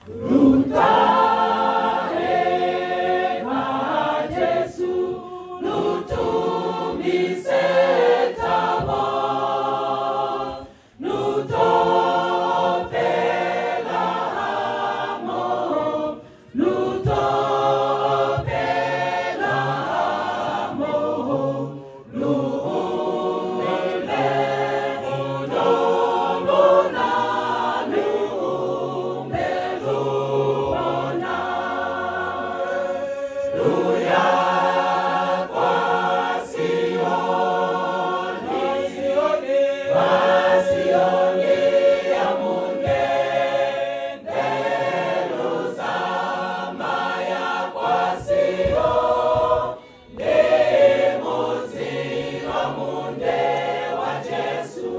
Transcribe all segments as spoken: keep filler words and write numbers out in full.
Lu tahe kwa Jesu, lu tumise tabo. Lu to pela hamoho, lu to pela hamoho, lu umbe buno bona, lu umbe lu bona. Lu ya kwa Sioni, kwa Sioni ya munde, nde lu zamaya kwa Sioni, munzi wa munde wa Jesu.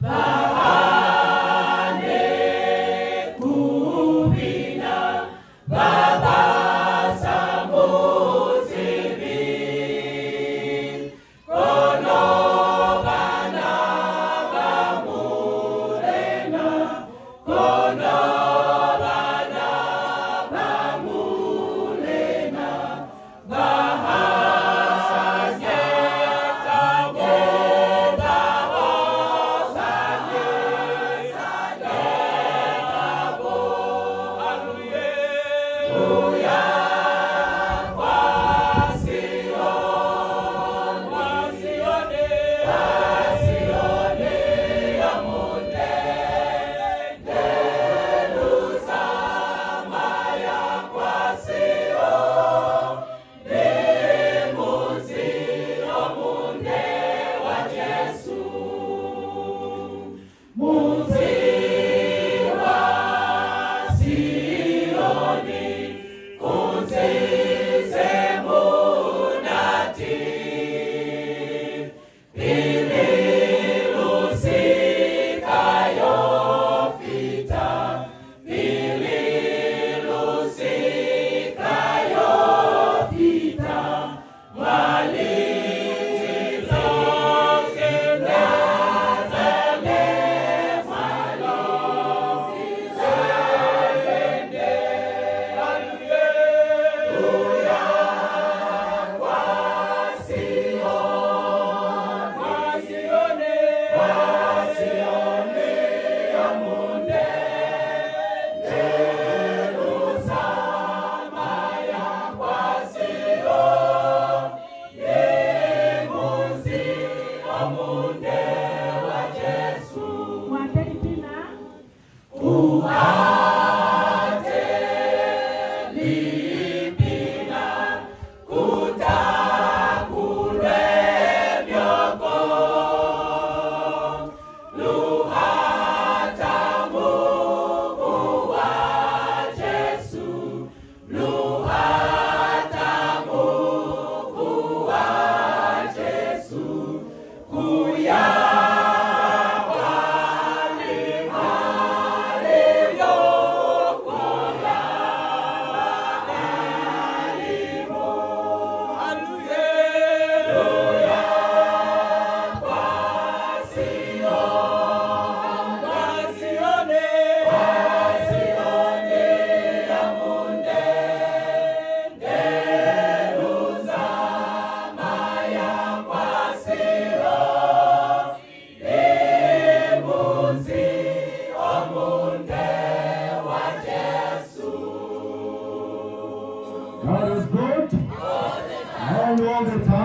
Ba hane ku bina ba ba sa mu zibi, kono bana ba Mulena, kono bana ba Mulena. Munzi wa Sioni, u nzize munati. Pili lu si ka yo fita, pili lu si ka yo fita, mwa lizazi la zale, mwa lizazi la zale. Haleluya. Kwa Sioni, kwa Sioni, kwa Sioni ya munde, nde lu zamaya kwa Sioni, munzi o munde wa Jesu. Mwa teli pina. Ku ate lipina, ku takulwe mioko. Lu ata muku wa Jesu. Lu ata muku wa Jesu, ku ya kwa lihalimu, ku ya kwa lihalimu. Haleluya. Kwa Sioni, kwa Sioni ya munde, nde lu zamaya kwa Sioni, munzi o munde wa Jesu. God is good. All the time.